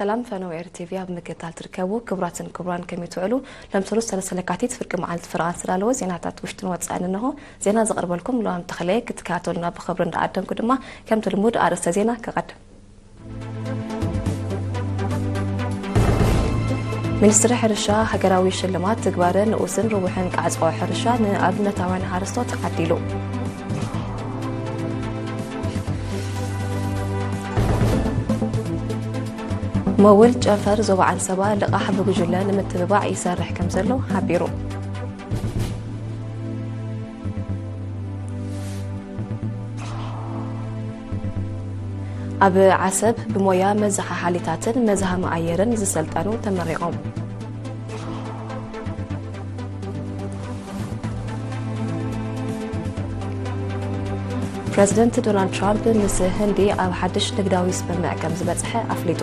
ሰላም ፈነወ ኤር ቲቪ ኣብ ምክትታል ትርከቡ ክቡራትን ክቡራን ከመይ ትውዕሉ? ሎም ሰሉስ ሰለስተ ለካቲት ፍርቂ መዓልቲ ፍርቓን ዝተዳለወ ዜናታት ውሽጥን ወጻእን እንሆ። ዜና ዘቕርበልኩም ሉዋም ተኽለየ ክትከታተሉና ብኽብሪ እንዳዓደምኩ ድማ ከምቲ ልሙድ ኣርእስተ ዜና ከቐድም። ሚኒስትሪ ሕርሻ ሃገራዊ ሽልማት ትግባረ ንኡስን ርቡሕን ቃዕጾ ሕርሻ ንኣብነታውያን ሓረስቶት ዓዲሉ። መውል ጨንፈር ዞባ ዓንሰባ ልቓሕ ብጉጅለ ንምትብባዕ ይሰርሕ ከም ዘሎ ሓቢሩ። ኣብ ዓሰብ ብሞያ መዘሓሓሊታትን መዝሃሚ ኣየርን ዝሰልጠኑ ተመሪቖም። ፕረዚደንት ዶናልድ ትራምፕ ምስ ህንዲ ኣብ ሓድሽ ንግዳዊ ስምምዕ ከም ዝበጽሐ ኣፍሊጡ።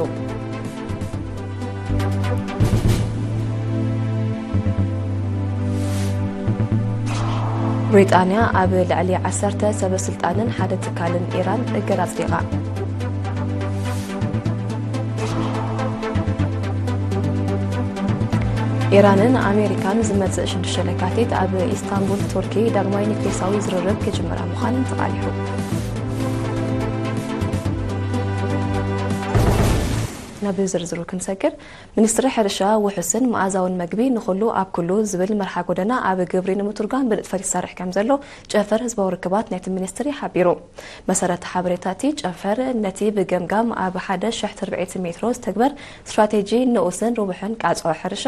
ብሪጣንያ ኣብ ልዕሊ ዓሰርተ ሰበ ስልጣንን ሓደ ትካልን ኢራን እገዳ ኣጽዲቓ። ኢራንን ኣሜሪካን ዝመጽእ ሽዱሽተ ለካቲት ኣብ ኢስታንቡል ቱርኪ ዳግማይ ኒክሌሳዊ ዝርርብ ክጅምራ ምዃነን ተቓሊሑ። ናብ ዝርዝሩ ክንሰግር፣ ሚኒስትሪ ሕርሻ ውሑስን መኣዛውን መግቢ ንኹሉ ኣብ ኩሉ ዝብል መርሓ ጎደና ኣብ ግብሪ ንምትርጓም ብንጥፈት ይሰርሕ ከም ዘሎ ጨንፈር ህዝባዊ ርክባት ናይቲ ሚኒስትሪ ሓቢሩ። መሰረት ሓበሬታ እቲ ጨንፈር ነቲ ብገምጋም ኣብ ሓደ ሽሕ ትርብዒት ሜትሮ ዝተግበር ስትራቴጂ ንኡስን ርቡሕን ቃጽዖ ሕርሻ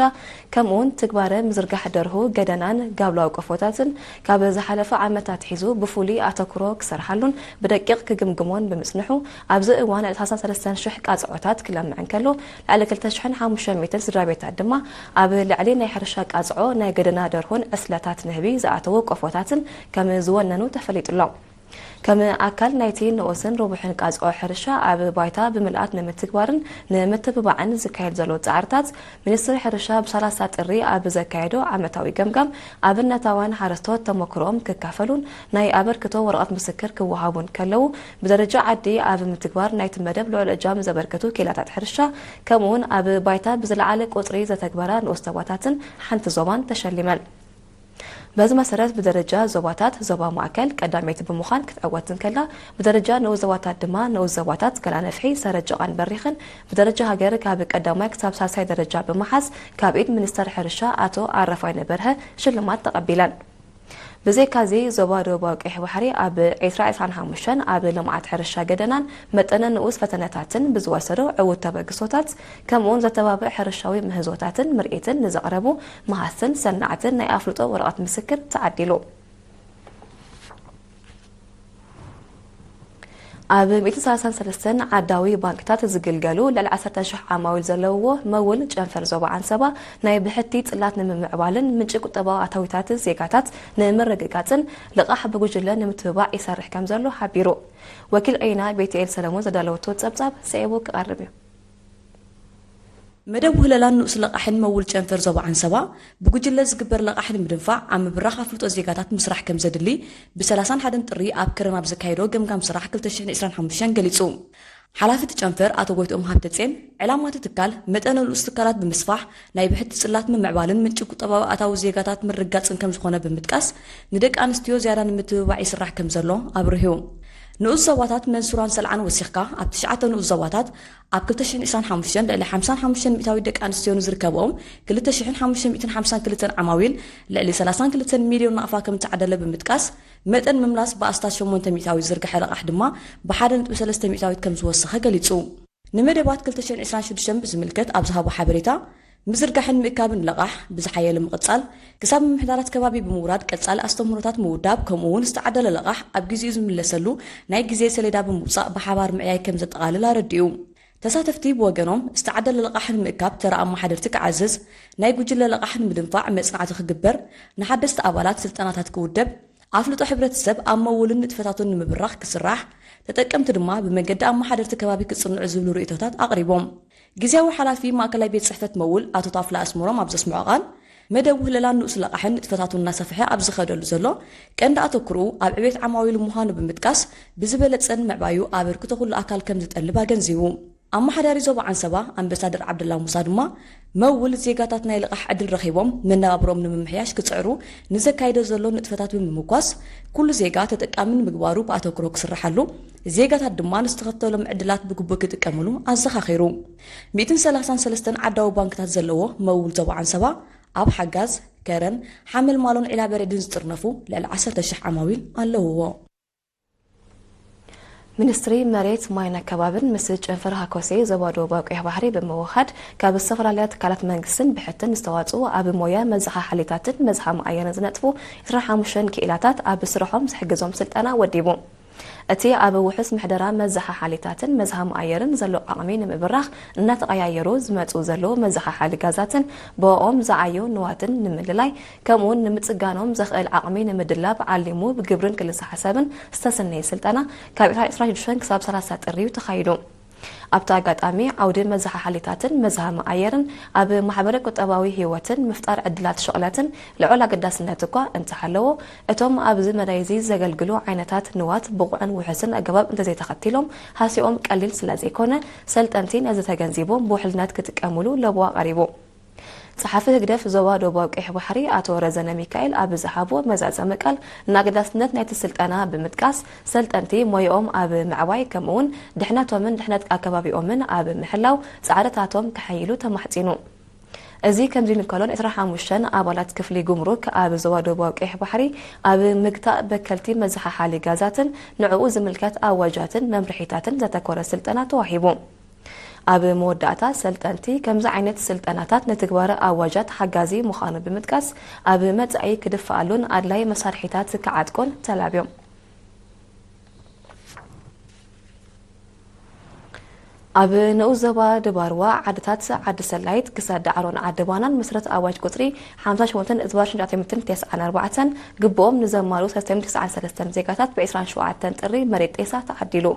ከምኡውን ትግባረ ምዝርጋሕ ደርሁ፣ ገደናን ጋብላዊ ቆፎታትን ካብ ዝሓለፈ ዓመታት ሒዙ ብፍሉይ ኣተኩሮ ክሰርሓሉን ብደቂቕ ክግምግሞን ብምጽንሑ፣ ኣብዚ እዋን ልዕሊ ሰላሳን ሰለስተን ሽሕ ቃጽዖታት ክለምዕ እንከሎ፣ ልዕሊ ክልተ ሽሕን ሓሙሽተ ሚእትን ስድራ ቤታት ድማ ኣብ ልዕሊ ናይ ሕርሻ ቃጽዖ፣ ናይ ገደና ደርሁን ዕስለታት ንህቢ ዝኣተዉ ቆፎታትን ከም ዝወነኑ ተፈሊጡ ኣሎ። ከም ኣካል ናይቲ ንኡስን ርቡሕን ቃጽዖ ሕርሻ ኣብ ባይታ ብምልኣት ንምትግባርን ንምትብባዕን ዝካየድ ዘሎ ጻዕርታት፣ ሚኒስትሪ ሕርሻ ብሰላሳ ጥሪ ኣብ ዘካየዶ ዓመታዊ ገምጋም፣ ኣብነታውያን ሓረስቶት ተመክሮኦም ክካፈሉን ናይ ኣበርክቶ ወረቐት ምስክር ክወሃቡን ከለዉ፣ ብደረጃ ዓዲ ኣብ ምትግባር ናይቲ መደብ ልዑል እጃም ዘበርከቱ ኬላታት ሕርሻ ከምኡውን ኣብ ባይታ ብዝለዓለ ቁጽሪ ዘተግበራ ንኡስ ዞባታትን ሓንቲ ዞባን ተሸሊመን። በዚ መሰረት ብደረጃ ዞባታት፣ ዞባ ማእከል ቀዳመይቲ ብምዃን ክትዕወት እንከላ፣ ብደረጃ ንኡስ ዞባታት ድማ ንኡስ ዞባታት ገላነፍሒ፣ ሰረጀቓን በሪኽን ብደረጃ ሃገር ካብ ቀዳማይ ክሳብ ሳልሳይ ደረጃ ብምሓዝ ካብ ኢድ ሚኒስተር ሕርሻ ኣቶ ኣረፋይነ በርሀ ሽልማት ተቐቢለን። ብዘይካዚ ዞባ ደቡባዊ ቀይሕ ባሕሪ ኣብ ዕስራ ዕስራን ሓሙሽተን ኣብ ልምዓት ሕርሻ ገደናን መጠነ ንኡስ ፈተነታትን ብዝወሰዶ ዕዉት ተበግሶታት ከምኡውን ዘተባብዕ ሕርሻዊ ምህዞታትን ምርኢትን ንዘቕረቡ መሃዝትን ሰናዕትን ናይ ኣፍልጦ ወረቐት ምስክር ተዓዲሉ። ኣብ ሚእትን ሰላሳን ሰለስተን ዓዳዊ ባንክታት ዝግልገሉ ልዕሊ ዓሰርተ ሽሕ ዓማዊል ዘለውዎ መውል ጨንፈር ዞባ ዓንሰባ ናይ ብሕቲ ጽላት ንምምዕባልን ምንጪ ቁጠባዊ ኣታዊታት ዜጋታት ንምርግጋጽን ልቓሕ ብጉጅለ ንምትብባዕ ይሰርሕ ከም ዘሎ ሓቢሩ። ወኪል ዒና ቤትኤል ሰለሞን ዘዳለወቶ ጸብጻብ ስዒቡ ክቐርብ እዩ። መደብ ውህለላን ንኡስ ለቓሕን መውል ጨንፈር ዞባ ዓንሰባ ብጉጅለ ዝግበር ለቓሕ ንምድንፋዕ ኣብ ምብራኽ ኣፍልጦ ዜጋታት ምስራሕ ከም ዘድሊ ብሰላሳን ሓደን ጥሪ ኣብ ከረን ኣብ ዘካየዶ ገምጋም ስራሕ ክልተ ሽሕን ዕስራን ሓሙሽተን ገሊጹ። ሓላፊ እቲ ጨንፈር ኣቶ ጎይትኦም ሃብተጼን፣ ዕላማ እቲ ትካል መጠነ ንኡስ ትካላት ብምስፋሕ ናይ ብሕቲ ጽላት ምምዕባልን ምንጪ ቁጠባዊ ኣታዊ ዜጋታት ምርግጋጽን ከም ዝኾነ ብምጥቃስ፣ ንደቂ ኣንስትዮ ዝያዳ ንምትብባዕ ይስራሕ ከም ዘሎ ኣብሪሁ። ንኡስ ዞባታት መንሱራን ሰልዓን ወሲኽካ ኣብ ትሽዓተ ንኡስ ዞባታት ኣብ ክልተ ሽሕን ዕስራን ሓሙሽተን ልዕሊ ሓምሳን ሓሙሽተን ሚእታዊት ደቂ ኣንስትዮ ንዝርከብኦም ክልተ ሽሕን ሓሙሽተ ሚእትን ሓምሳን ክልተን ዓማዊል ልዕሊ ሰላሳን ክልተን ሚልዮን ናቕፋ ከም ዝተዓደለ ብምጥቃስ፣ መጠን ምምላስ ብኣስታት ሸሞንተ ሚእታዊት ዝርግሐ ልቓሕ ድማ ብሓደ ነጥቢ ሰለስተ ሚእታዊት ከም ዝወሰኸ ገሊጹ። ንመደባት ክልተ ሽሕን ዕስራን ሽዱሽተን ብዝምልከት ኣብ ዝሃቦ ሓበሬታ፣ ምዝርጋሕን ምእካብን ለቓሕ ብዝሓየለ ምቕጻል፣ ክሳብ ምምሕዳራት ከባቢ ብምውራድ ቀጻሊ ኣስተምህሮታት ምውዳብ፣ ከምኡ እውን ዝተዓደለ ለቓሕ ኣብ ግዜኡ ዝምለሰሉ ናይ ግዜ ሰሌዳ ብምውጻእ ብሓባር ምዕያይ ከም ዘጠቓልል ኣረዲኡ። ተሳተፍቲ ብወገኖም፣ ዝተዓደለ ለቓሕ ንምእካብ ተራ ኣመሓደርቲ ክዓዝዝ፣ ናይ ጉጅለ ለቓሕ ንምድንፋዕ መጽናዕቲ ክግበር፣ ንሓደስቲ ኣባላት ስልጠናታት ክውደብ፣ ኣፍልጦ ሕብረተሰብ ኣብ መውልን ንጥፈታቱን ንምብራኽ ክስራሕ፣ ተጠቀምቲ ድማ ብመንገዲ ኣመሓደርቲ ከባቢ ክጽንዑ ዝብሉ ርእይቶታት ኣቕሪቦም። ግዝያዊ ሓላፊ ማእከላይ ቤት ጽሕፈት መውል ኣቶ ታፍላ ኣስመሮም ኣብ ዘስምዖ ቃል፣ መደብ ውህለላን ንኡስ ለቓሕን ንጥፈታቱ እናሰፍሐ ኣብ ዝኸደሉ ዘሎ ቀንዲ ኣተኩርኡ ኣብ ዕቤት ዓማዊል ምዃኑ ብምጥቃስ፣ ብዝበለጸ ንምዕባዩ ኣበርክቶ ኩሉ ኣካል ከም ዝጠልብ ኣገንዚቡ። ኣመሓዳሪ ዞባ ዓንሰባ ኣምባሳደር ዓብደላ ሙሳ ድማ፣ መውል ዜጋታት ናይ ልቓሕ ዕድል ረኺቦም መነባብሮም ንምምሕያሽ ክጽዕሩ ንዘካይዶ ዘሎ ንጥፈታት ብምምጓስ፣ ኩሉ ዜጋ ተጠቃሚ ንምግባሩ ብኣተኩሮ ክስርሓሉ፣ ዜጋታት ድማ ንዝተኸፍተሎም ዕድላት ብግቡእ ክጥቀምሉ ኣዘኻኺሩ። ሚእትን ሰላሳን ሰለስተን ዓዳዊ ባንክታት ዘለዎ መውል ዞባ ዓንሰባ፣ ኣብ ሓጋዝ፣ ከረን፣ ሓመልማሎን ዒላበሬድን ዝጥርነፉ ልዕሊ ዓሰርተ ሽሕ ዓማዊል ኣለውዎ። ሚኒስትሪ መሬት፣ ማይን ኣከባብን ምስ ጨንፈር ሃኮሴ ዞባ ደቡባዊ ቀይሕ ባሕሪ ብምውሃድ፣ ካብ ዝተፈላለያ ትካላት መንግስትን ብሕትን ዝተዋጽኡ ኣብ ሞያ መዘሓሓሊታትን መዝሓ መኣየርን ዝነጥፉ ዕስራን ሓሙሽተን ክኢላታት ኣብ ስርሖም ዝሕግዞም ስልጠና ወዲቡ። እቲ ኣብ ውሑስ ምሕደራ መዘሓሓሊታትን መዝሃ መኣየርን ዘሎ ዓቕሚ ንምብራኽ፣ እናተቐያየሩ ዝመጹ ዘለዉ መዘሓሓሊ ጋዛትን ብኦም ዝዓዩ ንዋትን ንምልላይ፣ ከምኡውን ንምጽጋኖም ዘኽእል ዓቕሚ ንምድላብ ዓሊሙ ብግብርን ክልሰ ሓሳብን ዝተሰነየ ስልጠና ካብ ዕስራን ዕስራን ሽዱሽተን ክሳብ ሰላሳ ጥሪ እዩ ተኻይዱ። ኣብቲ ኣጋጣሚ ዓውዲ መዘሓሓሊታትን መዝሃ መኣየርን ኣብ ማሕበረ ቁጠባዊ ህይወትን ምፍጣር ዕድላት ሽቕለትን ልዑል ኣገዳስነት እኳ እንተሃለዎ፣ እቶም ኣብዚ መዳይ እዚ ዘገልግሉ ዓይነታት ንዋት ብቑዕን ውሑስን ኣገባብ እንተዘይተኸቲሎም ሃሲኦም ቀሊል ስለ ዘይኮነ፣ ሰልጠንቲ ነዚ ተገንዚቦም ብውሕልነት ክጥቀሙሉ ለበዋ ቀሪቡ። ጸሓፊ ህግደፍ ዞባ ደቡባዊ ቀይሕ ባሕሪ ኣቶ ረዘነ ሚካኤል ኣብ ዝሃብዎ መዛዘሚ ቃል፣ ንኣገዳስነት ናይቲ ስልጠና ብምጥቃስ፣ ሰልጠንቲ ሞያኦም ኣብ ምዕባይ፣ ከምኡውን ድሕነቶምን ድሕነት ኣከባቢኦምን ኣብ ምሕላው ጻዕርታቶም ከሐይሉ ተማሕጺኑ። እዚ ከምዚ እንከሎን፣ ዕስራን ሓሙሽተን ኣባላት ክፍሊ ጉምሩክ ኣብ ዞባ ደቡባዊ ቀይሕ ባሕሪ ኣብ ምግታእ በከልቲ መዘሓሓሊ ጋዛትን ንዕኡ ዝምልከት ኣዋጃትን መምርሒታትን ዘተኮረ ስልጠና ተዋሂቡ። ኣብ መወዳእታ፣ ሰልጠንቲ ከምዚ ዓይነት ስልጠናታት ንትግባረ ኣዋጃት ሓጋዚ ምዃኑ ብምጥቃስ፣ ኣብ መጻኢ ክድፈኣሉን ኣድላይ መሳርሒታት ክዓጥቁን ተላብዮም። ኣብ ንኡስ ዞባ ድባርዋ ዓድታት ዓዲ ሰላይት፣ ክሳድ ዳዕሮን ዓዲ ባናን መሰረት ኣዋጅ ቁጽሪ ሓምሳ ሸሞንተ እዝባር ሽዱሽተ ሚእትን ተስዓን ኣርባዕተን ግብኦም ንዘማልኡ ሰለስተ ሚእትን ትስዓን ሰለስተን ዜጋታት ብዕስራን ሸውዓተን ጥሪ መሬት ጤሳ ተዓዲሉ።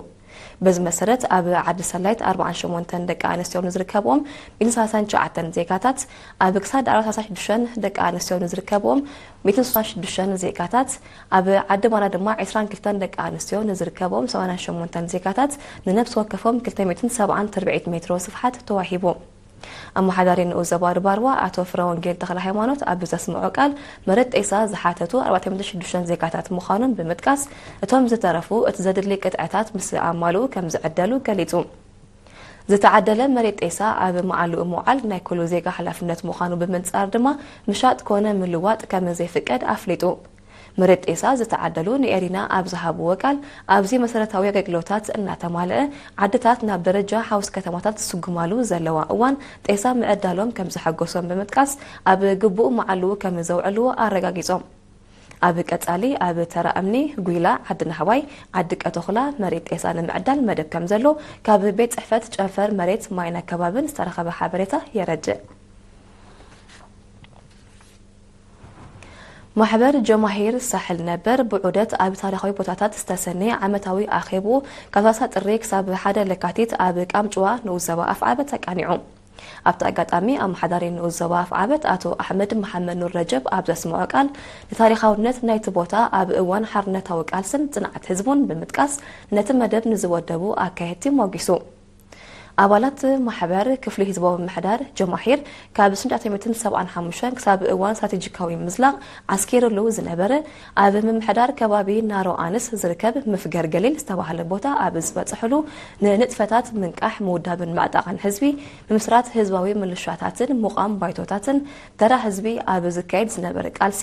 በዚ መሰረት ኣብ ዓዲ ሰላይት ኣርባዓን ሸሞንተን ደቂ ኣንስትዮ ንዝርከብኦም ሚእትን ሰላሳን ትሽዓተን ዜጋታት፣ ኣብ ክሳድ ዳዕሮ ሰላሳ ሽዱሽተን ደቂ ኣንስትዮ ንዝርከብኦም ሚእትን ስሳን ሽዱሽተን ዜጋታት፣ ኣብ ዓዲ ባና ድማ ዕስራን ክልተን ደቂ ኣንስትዮ ንዝርከብኦም ሰማንያን ሸሞንተን ዜጋታት ንነብሲ ወከፎም ክልተ ሚእትን ሰብዓን ትርብዒት ሜትሮ ስፍሓት ተዋሂቡ። ኣመሓዳሪ ንኡስ ዞባ ድባርዋ ኣቶ ፍረወንጌል ተኽለ ሃይማኖት ኣብ ዘስምዖ ቃል፣ መሬት ጤሳ ዝሓተቱ ኣርባዕተ ሚእትን ሽዱሽተን ዜጋታት ምዃኖም ብምጥቃስ፣ እቶም ዝተረፉ እቲ ዘድሊ ቅጥዕታት ምስ ኣማልኡ ከም ዝዕደሉ ገሊጹ። ዝተዓደለ መሬት ጤሳ ኣብ መዓልኡ ምውዓል ናይ ኩሉ ዜጋ ሓላፍነት ምዃኑ ብምንጻር ድማ፣ ምሻጥ ኮነ ምልዋጥ ከም ዘይፍቀድ ኣፍሊጡ። መሬት ጤሳ ዝተዓደሉ ንኤሪና ኣብ ዝሃብዎ ቃል፣ ኣብዚ መሰረታዊ ኣገልግሎታት እናተማልአ፣ ዓድታት ናብ ደረጃ ሓውስ ከተማታት ዝስጉማሉ ዘለዋ እዋን፣ ጤሳ ምዕዳሎም ከም ዘሐጎሶም ብምጥቃስ፣ ኣብ ግቡእ መዓልኡ ከም ዘውዕልዎ ኣረጋጊጾም። ኣብ ቀጻሊ፣ ኣብ ተራ እምኒ፣ ጉይላ፣ ዓዲ ናህዋይ፣ ዓዲ ቀቶኽላ መሬት ጤሳ ንምዕዳል መደብ ከም ዘሎ ካብ ቤት ጽሕፈት ጨንፈር መሬት፣ ማይን ኣከባብን ዝተረኸበ ሓበሬታ የረድእ። ማሕበር ጀማሂር ሳሕል ነበር ብዑደት ኣብ ታሪኻዊ ቦታታት ዝተሰነየ ዓመታዊ ኣኼብኡ ካብ ሰላሳ ጥሪ ክሳብ ሓደ ለካቲት ኣብ ቃምጭዋ ንኡስ ዞባ ኣፍዓበት ተቃኒዑ። ኣብቲ ኣጋጣሚ ኣመሓዳሪ ንኡስ ዞባ ኣፍዓበት ኣቶ ኣሕመድ መሓመድ ኑር ረጀብ ኣብ ዘስምዖ ቃል፣ ንታሪኻውነት ናይቲ ቦታ ኣብ እዋን ሓርነታዊ ቃልስን ጽንዓት ህዝቡን ብምጥቃስ ነቲ መደብ ንዝወደቡ ኣካየድቲ ሞጊሱ። ኣባላት ማሕበር ክፍሊ ህዝባዊ ምምሕዳር ጀማሂር ካብ ሽዱሽተ ሚእትን ሰብዓን ሓሙሽተን ክሳብ እዋን ስትራቴጂካዊ ምዝላቕ ዓስኪርሉ ዝነበረ ኣብ ምምሕዳር ከባቢ ናሮ ኣንስ ዝርከብ ምፍገር ገሊል ዝተባህለ ቦታ ኣብ ዝበጽሕሉ ንንጥፈታት ምንቃሕ ምውዳብን ምዕጣቕን ህዝቢ፣ ምምስራት ህዝባዊ ምልሻታትን ምቋም ባይቶታትን፣ ተራ ህዝቢ ኣብ ዝካየድ ዝነበረ ቃልሲ፣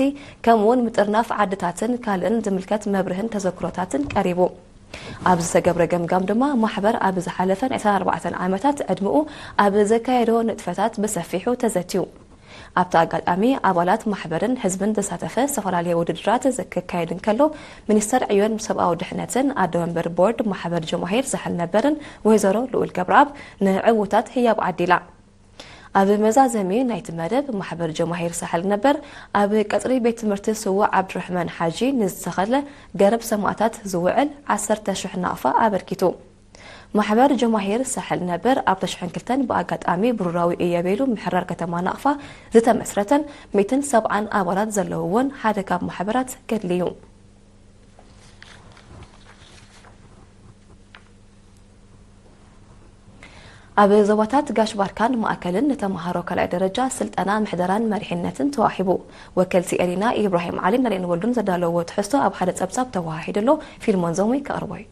ከምኡውን ምጥርናፍ ዓድታትን ካልእን ዝምልከት መብርህን ተዘክሮታትን ቀሪቡ። ኣብ ዝተገብረ ገምጋም ድማ፣ ማሕበር ኣብ ዝሓለፈ ናይ ዕስራን ኣርባዕተን ዓመታት ዕድመኡ ኣብ ዘካየዶ ንጥፈታት ብሰፊሑ ተዘትዩ። ኣብቲ ኣጋጣሚ፣ ኣባላት ማሕበርን ህዝብን ዘሳተፈ ዝተፈላለየ ውድድራት ክካየድ እንከሎ፣ ሚኒስተር ዕዮን ሰብኣዊ ድሕነትን ኣደ ወንበር ቦርድ ማሕበር ጀማሂር ሳሕል ነበርን ወይዘሮ ልኡል ገብረኣብ ንዕዉታት ህያብ ዓዲላ። ኣብ መዛዘሚ ናይቲ መደብ፣ ማሕበር ጀማሂር ሳሕል ነበር ኣብ ቀጽሪ ቤት ትምህርቲ ስዉእ ዓብዱራሕማን ሓጂ ንዝተኸለ ገረብ ሰማእታት ዝውዕል ዓሰርተ ሽሕ ናቕፋ ኣበርኪቱ። ማሕበር ጀማሂር ሳሕል ነበር ኣብ ተሽሕን ክልተን ብኣጋጣሚ ብሩራዊ እየቤሉ ምሕራር ከተማ ናቕፋ ዝተመስረተን ሚእትን ሰብዓን ኣባላት ዘለውዎን ሓደ ካብ ማሕበራት ገድሊ እዩ። ኣብ ዞባታት ጋሽ ባርካን ማእከልን ንተምሃሮ ካልኣይ ደረጃ ስልጠና ምሕደራን መሪሕነትን ተዋሂቡ። ወከልቲ ኤሊና ኢብራሂም ዓሊን ናሌን ወልዱን ዘዳለዎ ትሕዝቶ ኣብ ሓደ ጸብጻብ ተወሃሂዱ ኣሎ። ፊልሞን ዘሙይ ከቕርቦ እዩ።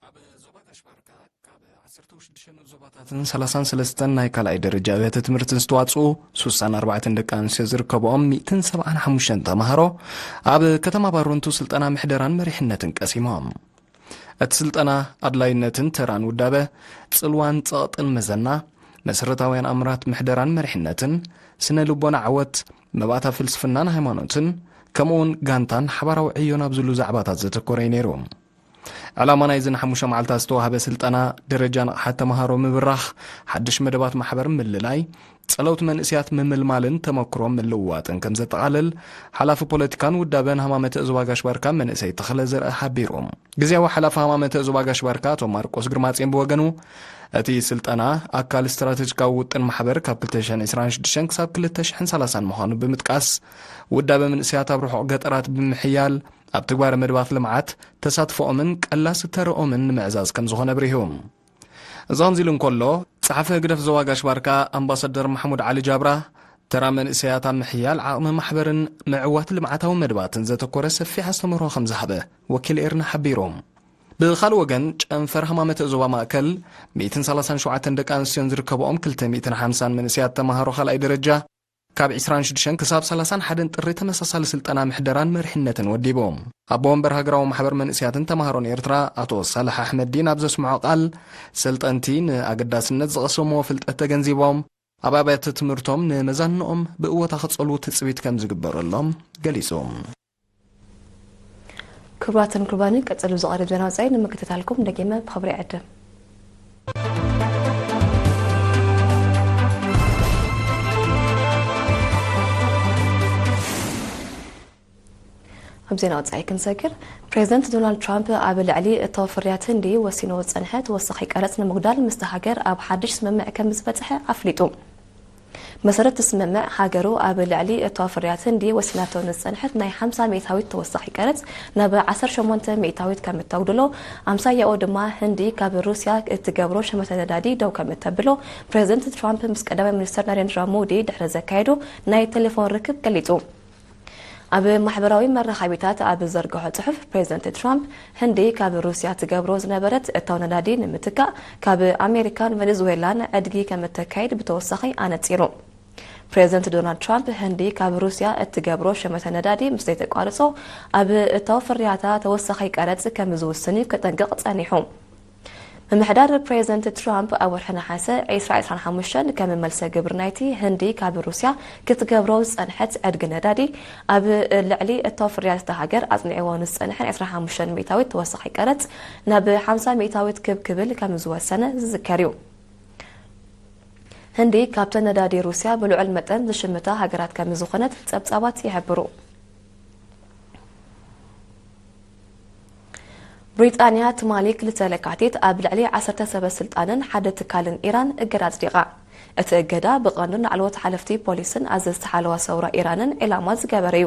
ኣብ ዞባ ጋሽ ባርካ ካብ ዓሰርተ ሽዱሽተ ዞባታትን ሰላሳን ሰለስተን ናይ ካልኣይ ደረጃ ኣብያተ ትምህርትን ዝተዋጽኡ ሱሳን ኣርባዕተን ደቂ ኣንስትዮ ዝርከብኦም ሚእትን ሰብዓን ሓሙሽተን ተምሃሮ ኣብ ከተማ ባሮንቱ ስልጠና ምሕደራን መሪሕነትን ቀሲሞም። እቲ ስልጠና ኣድላይነትን ተራን ውዳበ፣ ጽልዋን ጸቕጥን መዘና፣ መሰረታውያን ኣምራት ምሕደራን መሪሕነትን፣ ስነ ልቦና ዓወት፣ መባእታ ፍልስፍናን ሃይማኖትን፣ ከምኡውን ጋንታን ሓባራዊ ዕዮን ኣብ ዝብሉ ዛዕባታት ዘተኮረ እዩ ነይሩ። ዕላማ ናይዚ ንሓሙሽተ መዓልታት ዝተዋህበ ስልጠና፣ ደረጃ ንቕሓት ተምሃሮ ምብራኽ፣ ሓድሽ መደባት ማሕበር ምልላይ፣ ጸለውቲ መንእስያት ምምልማልን ተመክሮ ምልውዋጥን ከም ዘጠቓልል፣ ሓላፊ ፖለቲካን ውዳበን ሃማመተ ዞባ ጋሽ ባርካ መንእሰይ ተኽለ ዘርአ ሓቢሩ። ግዜያዊ ሓላፊ ሃማመተ ዞባ ጋሽ ባርካ ኣቶ ማርቆስ ግርማጽዮን ብወገኑ፣ እቲ ስልጠና ኣካል ስትራተጂካዊ ውጥን ማሕበር ካብ ክልተ ሽሕን ዕስራን ሽዱሽተን ክሳብ ክልተ ሽሕን ሰላሳን ምዃኑ ብምጥቃስ፣ ውዳበ መንእስያት ኣብ ርሑቕ ገጠራት ብምሕያል፣ ኣብ ትግባረ መደባት ልምዓት ተሳትፎኦምን ቀላሲ ተረኦምን ንምዕዛዝ ከም ዝኾነ ኣብሪሁ። እዚ ከምዚ ኢሉ እንከሎ፣ ጸሓፊ ህግደፍ ዞባ ጋሽ ባርካ ኣምባሳደር ማሕሙድ ዓሊ ጃብራ፣ ተራ መንእሰያት ኣብ ምሕያል ዓቕሚ ማሕበርን ምዕዋት ልምዓታዊ መደባትን ዘተኮረ ሰፊሕ ኣስተምህሮ ከም ዝሃበ ወኪል ኤርና ሓቢሩ። ብኻልእ ወገን፣ ጨንፈር ሃማመተ ዞባ ማእከል ሚእትን ሰላሳን ሸውዓተን ደቂ ኣንስትዮን ዝርከብኦም ክልተ ሚእትን ሓምሳን መንእሰያት ተምሃሮ ካልኣይ ደረጃ ካብ ዕስራን ሽዱሽተን ክሳብ ሰላሳን ሓደን ጥሪ ተመሳሳሊ ስልጠና ምሕደራን መሪሕነትን ወዲቡ። ኣቦ ወንበር ሃገራዊ ማሕበር መንእሰያትን ተምሃሮን ኤርትራ ኣቶ ሳልሕ ኣሕመድዲን ኣብ ዘስምዖ ቃል፣ ሰልጠንቲ ንኣገዳስነት ዝቐሰምዎ ፍልጠት ተገንዚቦም፣ ኣብ ኣብያተ ትምህርቶም ንመዛንኦም ብእወታ ክጸልዉ ትጽቢት ከም ዝግበረሎም ገሊጹ። ክቡራትን ክቡራንን፣ ቀጸሉ ዝቐርብ ዜና ወጻኢ ንምክትታልኩም ደጊመ ብኽብሪ ይዕድም። ኣብ ዜና ወጻኢ ክንሰግር፣ ፕሬዚደንት ዶናልድ ትራምፕ ኣብ ልዕሊ እታወ ፍርያት ህንዲ ወሲንዎ ዝጸንሐ ተወሳኺ ቀረጽ ንምጉዳል ምስቲ ሃገር ኣብ ሓድሽ ስምምዕ ከም ዝበጽሐ ኣፍሊጡ። መሰረት እቲ ስምምዕ፣ ሃገሩ ኣብ ልዕሊ እታወ ፍርያት ህንዲ ወሲናቶ ንዝጸንሐት ናይ ሓምሳ ሚእታዊት ተወሳኺ ቀረጽ ናብ ዓሰርተ ሸሞንተ ሚእታዊት ከም እተጉድሎ፣ ኣምሳያኡ ድማ ህንዲ ካብ ሩስያ እትገብሮ ሸመተ ነዳዲ ደው ከም እተብሎ፣ ፕሬዚደንት ትራምፕ ምስ ቀዳማይ ሚኒስተር ናሬንድራ ሞዲ ድሕሪ ዘካየዶ ናይ ቴሌፎን ርክብ ገሊጹ። ኣብ ማሕበራዊ መራኸቢታት ኣብ ዝዘርግሖ ጽሑፍ፣ ፕሬዚደንት ትራምፕ፣ ህንዲ ካብ ሩስያ ትገብሮ ዝነበረት እታው ነዳዲ ንምትካእ፣ ካብ ኣሜሪካን ቨኔዙዌላን ዕድጊ ከም እተካይድ ብተወሳኺ ኣነጺሩ። ፕሬዚደንት ዶናልድ ትራምፕ፣ ህንዲ ካብ ሩስያ እትገብሮ ሸመተ ነዳዲ ምስ ዘይተቋርጾ፣ ኣብ እታው ፍርያታ ተወሳኺ ቀረጽ ከም ዝውስን እዩ ከጠንቅቕ ጸኒሑ። ምምሕዳር ፕሬዚደንት ትራምፕ ኣብ ወርሒ ነሓሰ ዕስራ ዕስራን ሓሙሽተን ከም መልሰ ግብሪ ናይቲ ህንዲ ካብ ሩስያ ክትገብሮ ዝጸንሐት ዕድጊ ነዳዲ ኣብ ልዕሊ እቶ ፍርያት እታ ሃገር ኣጽኒዕዎ ንዝጸንሐ ዕስራን ሓሙሽተን ሚእታዊት ተወሳኺ ቀረጽ ናብ ሓምሳ ሚእታዊት ክብ ክብል ከም ዝወሰነ ዝዝከር እዩ። ህንዲ ካብተን ነዳዲ ሩስያ ብልዑል መጠን ዝሽምታ ሃገራት ከም ዝኾነት ጸብጻባት ይሕብሩ። ብሪጣንያ ትማሊ ክልተ ለካቲት ኣብ ልዕሊ ዓሰርተ ሰበ ስልጣንን ሓደ ትካልን ኢራን እገዳ ኣጽዲቓ። እቲ እገዳ ብቐንዱ ንላዕለዎት ሓለፍቲ ፖሊስን ኣዘዝቲ ሓለዋ ሰውራ ኢራንን ዒላማ ዝገበረ እዩ።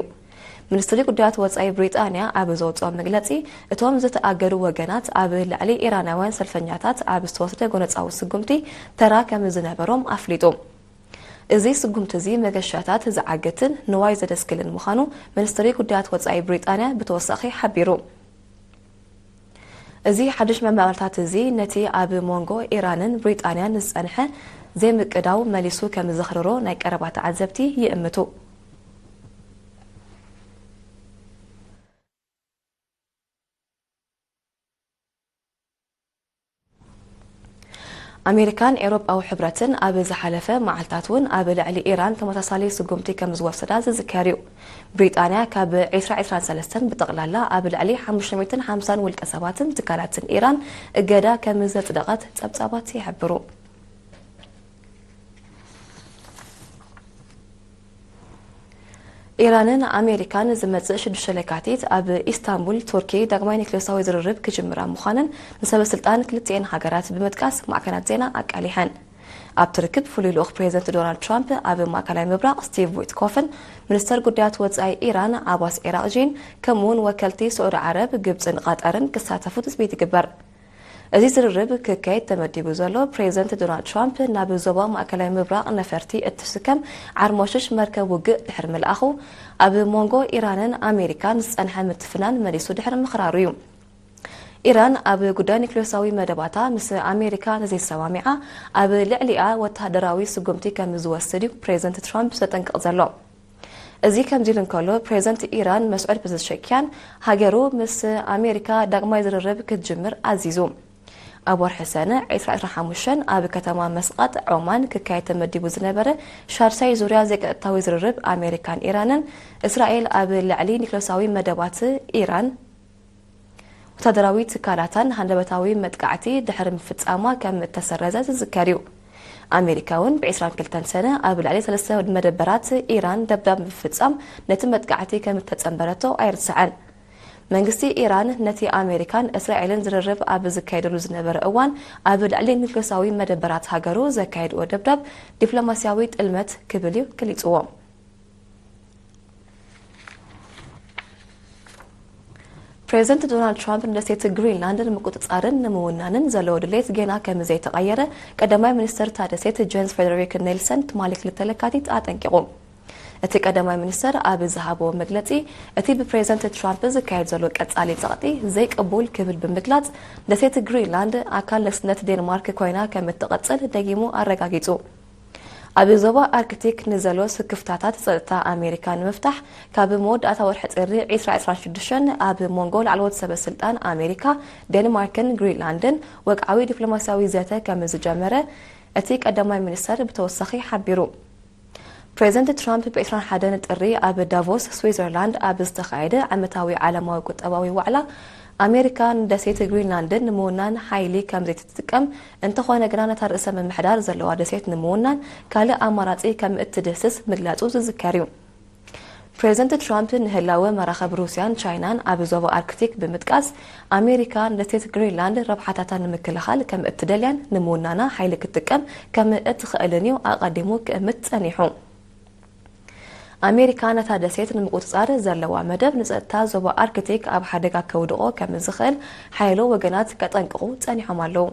ሚኒስትሪ ጉዳያት ወጻኢ ብሪጣንያ ኣብ ዘውጽኦ መግለጺ፣ እቶም ዝተኣገዱ ወገናት ኣብ ልዕሊ ኢራናውያን ሰልፈኛታት ኣብ ዝተወስደ ጎነጻዊ ስጉምቲ ተራ ከም ዝነበሮም ኣፍሊጡ። እዚ ስጉምቲ እዚ መገሻታት ዝዓግትን ንዋይ ዘደስክልን ምዃኑ ሚኒስትሪ ጉዳያት ወጻኢ ብሪጣንያ ብተወሳኺ ሓቢሩ። እዚ ሓድሽ መመቕርታት እዚ ነቲ ኣብ መንጎ ኢራንን ብሪጣንያን ዝጸንሐ ዘይምቅዳው መሊሱ ከም ዘኽርሮ ናይ ቀረባ ተዓዘብቲ ይእምቱ። ኣሜሪካን ኤውሮጳዊ ሕብረትን ኣብ ዝሓለፈ መዓልታት እውን ኣብ ልዕሊ ኢራን ተመሳሳሊ ስጉምቲ ከም ዝወሰዳ ዝዝከር እዩ። ብሪጣንያ ካብ ዕስራ ዕስራን ሰለስተን ብጠቕላላ ኣብ ልዕሊ ሓሙሽተ ሚእትን ሓምሳን ውልቀ ሰባትን ትካላትን ኢራን እገዳ ከም ዘጽደቐት ጸብጻባት ይሕብሩ። ኢራንን ኣሜሪካን ዝመጽእ ሽዱሽተ ለካቲት ኣብ ኢስታንቡል ቱርኪ ዳግማይ ኒክሌሳዊ ዝርርብ ክጅምራ ምዃነን ንሰበ ስልጣን ክልቲኤን ሃገራት ብምጥቃስ ማዕከናት ዜና ኣቃሊሐን። ኣብቲ ርክብ ፍሉይ ልኡኽ ፕሬዚደንት ዶናልድ ትራምፕ ኣብ ማእከላይ ምብራቕ ስቲቭ ዊትኮፍን ሚኒስተር ጉዳያት ወጻኢ ኢራን ዓባስ ኤራቕጂን ከምኡውን ወከልቲ ስዑዲ ዓረብ፣ ግብጽን ቐጠርን ክሳተፉ ትጽቢት ይግበር። እዚ ዝርርብ ክካየድ ተመዲቡ ዘሎ፣ ፕሬዚደንት ዶናልድ ትራምፕ ናብ ዞባ ማእከላይ ምብራቕ ነፈርቲ እትስከም ዓርሞሽሽ መርከብ ውግእ ድሕሪ ምልኣኹ፣ ኣብ መንጎ ኢራንን ኣሜሪካን ዝጸንሐ ምትፍናን መሊሱ ድሕሪ ምኽራሩ እዩ። ኢራን ኣብ ጉዳይ ኒክሌሳዊ መደባታ ምስ ኣሜሪካ እንተዘይሰማሚዓ፣ ኣብ ልዕሊኣ ወተሃደራዊ ስጉምቲ ከም ዝወስድ እዩ ፕሬዚደንት ትራምፕ ዘጠንቅቕ ዘሎ። እዚ ከምዚ ኢሉ እንከሎ፣ ፕሬዚደንት ኢራን መስዑድ ፐዘሽኪያን ሃገሩ ምስ ኣሜሪካ ዳግማይ ዝርርብ ክትጅምር ኣዚዙ። ኣብ ወርሒ ሰነ ዕስራ ዕስራን ሓሙሽተን ኣብ ከተማ መስቃጥ ዖማን ክካየድ ተመዲቡ ዝነበረ ሻድሻይ ዙርያ ዘይቀጥታዊ ዝርርብ ኣሜሪካን ኢራንን፣ እስራኤል ኣብ ልዕሊ ኒክሌሳዊ መደባት ኢራን፣ ወታደራዊ ትካላታን ሃንደበታዊ መጥቃዕቲ ድሕሪ ምፍጻማ ከም እተሰረዘ ዝዝከር እዩ። ኣሜሪካ እውን ብ ዕስራን ክልተን ሰነ ኣብ ልዕሊ ሰለስተ መደበራት ኢራን ደብዳብ ምፍጻም ነቲ መጥቃዕቲ ከም እተጸንበረቶ ኣይርሳዕን። መንግስቲ ኢራን ነቲ ኣሜሪካን እስራኤልን ዝርርብ ኣብ ዝካየደሉ ዝነበረ እዋን ኣብ ልዕሊ ኒክሌሳዊ መደበራት ሃገሩ ዘካየድዎ ደብዳብ ዲፕሎማስያዊ ጥልመት ክብል እዩ ገሊጽዎ። ፕሬዚደንት ዶናልድ ትራምፕ ንደሴት ግሪንላንድ ንምቁጽጻርን ንምውናንን ዘለዎ ድሌት ጌና ከም ዘይተቐየረ ቀዳማይ ሚኒስትር እታ ደሴት ጀንስ ፍሬደሪክ ኔልሰን ትማሊ ክልተ ለካቲት ኣጠንቂቑ። እቲ ቀዳማይ ሚኒስትር ኣብ ዝሃቦ መግለጺ፣ እቲ ብፕሬዚደንት ትራምፕ ዝካየድ ዘሎ ቀጻሊ ጸቕጢ ዘይቅቡል ክብል ብምግላጽ፣ ደሴት ግሪንላንድ ኣካል ንግስነት ዴንማርክ ኮይና ከም እትቐጽል ደጊሙ ኣረጋጊጹ። ኣብ ዞባ ኣርክቲክ ንዘሎ ስክፍታታት ጸጥታ ኣሜሪካ ንምፍታሕ፣ ካብ መወዳእታ ወርሒ ጥሪ ዕስራ ዕስራን ሽዱሽተን ኣብ መንጎ ላዕለዎት ሰበ ስልጣን ኣሜሪካ፣ ዴንማርክን ግሪንላንድን ወግዓዊ ዲፕሎማስያዊ ዘተ ከም ዝጀመረ እቲ ቀዳማይ ሚኒስተር ብተወሳኺ ሓቢሩ። ፕሬዚደንት ትራምፕ ብ ዕስራን ሓደን ጥሪ ኣብ ዳቮስ ስዊዘርላንድ ኣብ ዝተኻየደ ዓመታዊ ዓለማዊ ቁጠባዊ ዋዕላ፣ ኣሜሪካ ንደሴት ግሪንላንድን ንምውናን ሓይሊ ከም ዘይትጥቀም፣ እንተኾነ ግና ነታ ርእሰ ምምሕዳር ዘለዋ ደሴት ንምውናን ካልእ ኣማራጺ ከም እትድህስስ ምግላጹ ዝዝከር እዩ። ፕሬዚደንት ትራምፕ ንህላወ መራኸብ ሩስያን ቻይናን ኣብ ዞባ ኣርክቲክ ብምጥቃስ፣ ኣሜሪካ ንደሴት ግሪንላንድ ረብሓታታ ንምክልኻል ከም እትደልያን ንምውናና ሓይሊ ክትጥቀም ከም እትኽእልን እዩ ኣቐዲሙ ክእምት ጸኒሑ። ኣሜሪካ ነታ ደሴት ንምቁጽጻር ዘለዋ መደብ ንጸጥታ ዞባ ኣርክቲክ ኣብ ሓደጋ ከውድቖ ከም ዝኽእል ሓያሎ ወገናት ከጠንቅቑ ጸኒሖም ኣለዉ።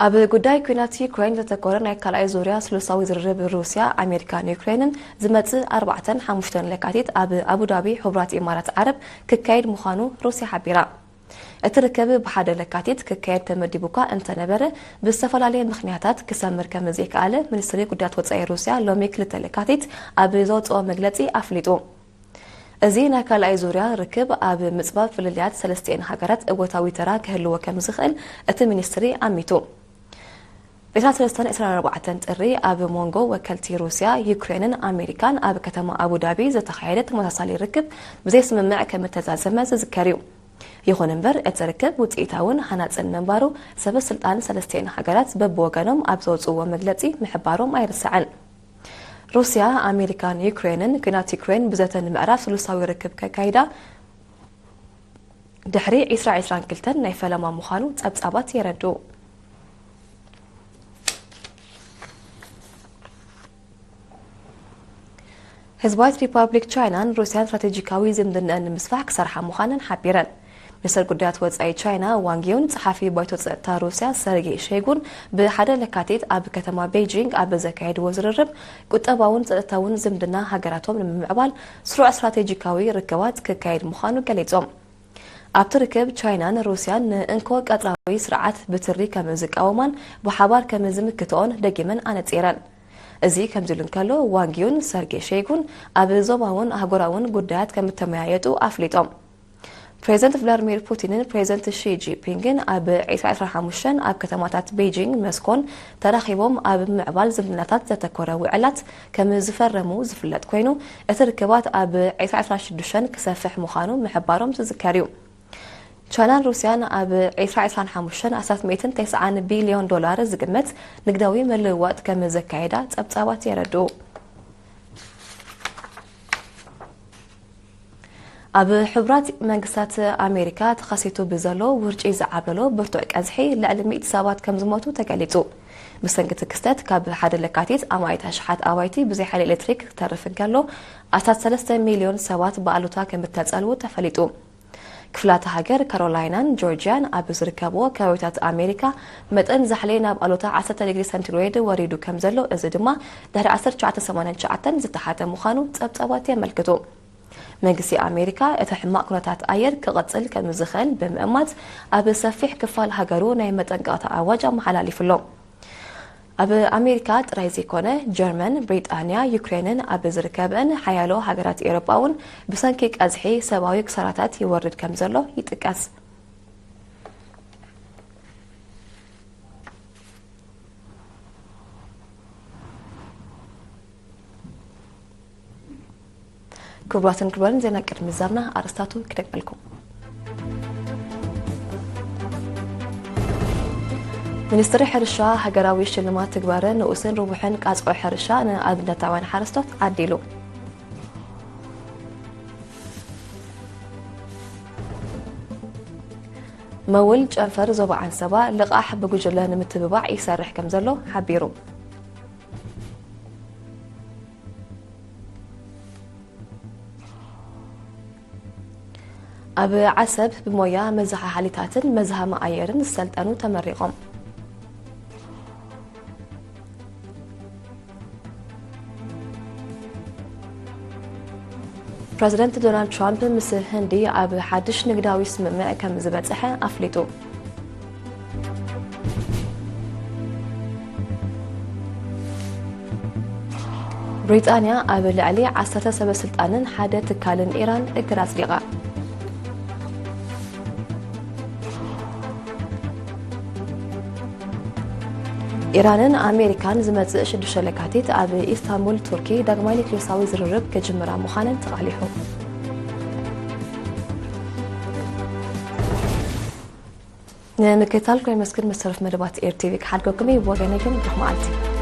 ኣብ ጉዳይ ኲናት ዩክሬን ዘተኮረ ናይ ካልኣይ ዙርያ ስሉሳዊ ዝርርብ ሩስያ፣ ኣሜሪካን ዩክሬንን ዝመጽእ ኣርባዕተን ሓሙሽተን ለካቲት ኣብ ኣቡዳቢ ሕቡራት ኢማራት ዓረብ ክካየድ ምዃኑ ሩስያ ሓቢራ። እቲ ርክብ ብሓደ ለካቲት ክካየድ ተመዲቡ እኳ እንተነበረ፣ ብዝተፈላለየ ምኽንያታት ክሰምር ከም ዘይከኣለ ሚኒስትሪ ጉዳያት ወጻኢ ሩስያ ሎሚ ክልተ ለካቲት ኣብ ዘውጽኦ መግለጺ ኣፍሊጡ። እዚ ናይ ካልኣይ ዙርያ ርክብ ኣብ ምጽባብ ፍልልያት ሰለስቲኤን ሃገራት እወታዊ ተራ ክህልዎ ከም ዝኽእል እቲ ሚኒስትሪ ኣሚቱ። ብ ዕስራን ሰለስተን ዕስራን ኣርባዕተን ጥሪ ኣብ መንጎ ወከልቲ ሩስያ፣ ዩክሬንን ኣሜሪካን ኣብ ከተማ ኣቡዳቢ ዝተኻየደ ተመሳሳሊ ርክብ ብዘይ ስምምዕ ከም እተዛዘመ ዝዝከር እዩ። ይኹን እምበር፣ እቲ ርክብ ውጽኢታውን ሃናጽን ምንባሩ ሰበ ስልጣን ሰለስቲኤን ሃገራት በብወገኖም ኣብ ዘውጽእዎ መግለጺ ምሕባሮም ኣይርሳዕን። ሩስያ፣ ኣሜሪካን ዩክሬንን ኲናት ዩክሬን ብዘተ ንምዕራፍ ስሉሳዊ ርክብ ከካይዳ ድሕሪ ዕስራ ዕስራን ክልተን ናይ ፈለማ ምዃኑ ጸብጻባት የረድኡ። ህዝባዊት ሪፓብሊክ ቻይናን ሩስያን ስትራቴጂካዊ ዝምድናኣን ንምስፋሕ ክሰርሓ ምዃነን ሓቢረን። ሚኒስተር ጉዳያት ወጻኢ ቻይና ዋንግ ዩን፣ ጸሓፊ ባይቶ ጸጥታ ሩስያ ሰርጌይ ሸይጉን ብሓደ ለካቲት ኣብ ከተማ ቤጂንግ ኣብ ዘካየድዎ ዝርርብ፣ ቁጠባውን ጸጥታውን ዝምድና ሃገራቶም ንምምዕባል ስሩዕ ስትራቴጂካዊ ርክባት ክካየድ ምዃኑ ገሊጾም። ኣብቲ ርክብ፣ ቻይናን ሩስያን ንእንኮ ቀጽራዊ ስርዓት ብትሪ ከም ዝቃወማን ብሓባር ከም ዝምክትኦን ደጊመን ኣነጺረን። እዚ ከምዚ ኢሉ እንከሎ፣ ዋንግ ዩን ሰርጌ ሸይጉን ኣብ ዞባውን ኣህጉራውን ጉዳያት ከም እተመያየጡ ኣፍሊጦም። ፕሬዚደንት ቭላድሚር ፑቲንን ፕሬዚደንት ሺ ጂንፒንግን ኣብ ዕስራ ዕስራን ሓሙሽተን ኣብ ከተማታት ቤጂንግ፣ መስኮን ተራኺቦም ኣብ ምምዕባል ዝምድናታት ዘተኮረ ውዕላት ከም ዝፈረሙ ዝፍለጥ ኮይኑ፣ እቲ ርክባት ኣብ ዕስራ ዕስራን ሽዱሽተን ክሰፍሕ ምዃኑ ምሕባሮም ዝዝከር እዩ። ቻይናን ሩስያን ኣብ ዕስራ ዕስራን ሓሙሽተን ኣስታት ሚእትን ተስዓን ቢልዮን ዶላር ዝግመት ንግዳዊ ምልውዋጥ ከም ዘካየዳ ጸብጻባት የረድኡ። ኣብ ሕቡራት መንግስታት ኣሜሪካ ተኸሲቱ ብዘሎ ውርጪ ዝዓብለሎ ብርቱዕ ቀዝሒ ልዕሊ ሚእቲ ሰባት ከም ዝሞቱ ተገሊጹ። ብሰንኪ እቲ ክስተት ካብ ሓደ ለካቲት ኣማኢት ኣሽሓት ኣባይቲ ብዘይ ሓይሊ ኤሌክትሪክ ክተርፍ እንከሎ፣ ኣስታት ሰለስተ ሚልዮን ሰባት ብኣሉታ ከም እተጸልዉ ተፈሊጡ። ክፍላተ ሃገር ካሮላይናን ጆርጂያን ኣብ ዝርከብዎ ከባቢታት ኣሜሪካ መጠን ዛሕሊ ናብ ኣሉታ ዓሰርተ ዲግሪ ሰንቲግሬድ ወሪዱ ከም ዘሎ፣ እዚ ድማ ድሕሪ ዓሰርተ ትሽዓተ ሰማንያን ትሽዓተን ዝተሓተ ምዃኑ ጸብጻባት የመልክቱ። መንግስቲ ኣሜሪካ እቲ ሕማቕ ኩነታት ኣየር ክቕጽል ከም ዝኽእል ብምእማት፣ ኣብ ሰፊሕ ክፋል ሃገሩ ናይ መጠንቀቕታ ኣዋጅ ኣመሓላሊፉ ኣሎ። ኣብ ኣሜሪካ ጥራይ ዘይኮነ፣ ጀርመን፣ ብሪጣንያ፣ ዩክሬንን ኣብ ዝርከበን ሓያሎ ሃገራት ኤውሮጳ እውን ብሰንኪ ቀዝሒ ሰብኣዊ ክሳራታት ይወርድ ከም ዘሎ ይጥቀስ። ክቡራትን ክቡራን፣ ዜና ቅድሚ ዛብና ኣርእስታቱ ክደግመልኩም። ሚኒስትሪ ሕርሻ ሃገራዊ ሽልማት ትግባረ ንኡስን ርቡሕን ቃጽዖ ሕርሻ ንኣብነታውያን ሓረስቶት ዓዲሉ። መውል ጨንፈር ዞባ ዓንሰባ ልቓሕ ብጉጅለ ንምትብባዕ ይሰርሕ ከም ዘሎ ሓቢሩ። ኣብ ዓሰብ ብሞያ መዘሓሓሊታትን መዝሃሚ ኣየርን ዝሰልጠኑ ተመሪቖም። ፕረዚደንት ዶናልድ ትራምፕ ምስ ህንዲ ኣብ ሓድሽ ንግዳዊ ስምምዕ ከም ዝበጽሐ ኣፍሊጡ። ብሪጣንያ ኣብ ልዕሊ ዓሰርተ ሰበ ስልጣንን ሓደ ትካልን ኢራን እግድ ኣጽዲቓ። ኢራንን ኣሜሪካን ዝመጽእ ሽዱሽተ ለካቲት ኣብ ኢስታንቡል ቱርኪ ዳግማይ ኒክሌሳዊ ዝርርብ ክጅምራ ምዃነን ተቓሊሑ። ንምክትታልኩም የመስግን። መሰረት መደባት ኤር ቲቪ ክሓድገኩም እዩ። ብወገነይ ግን ብሩኽ መዓልቲ።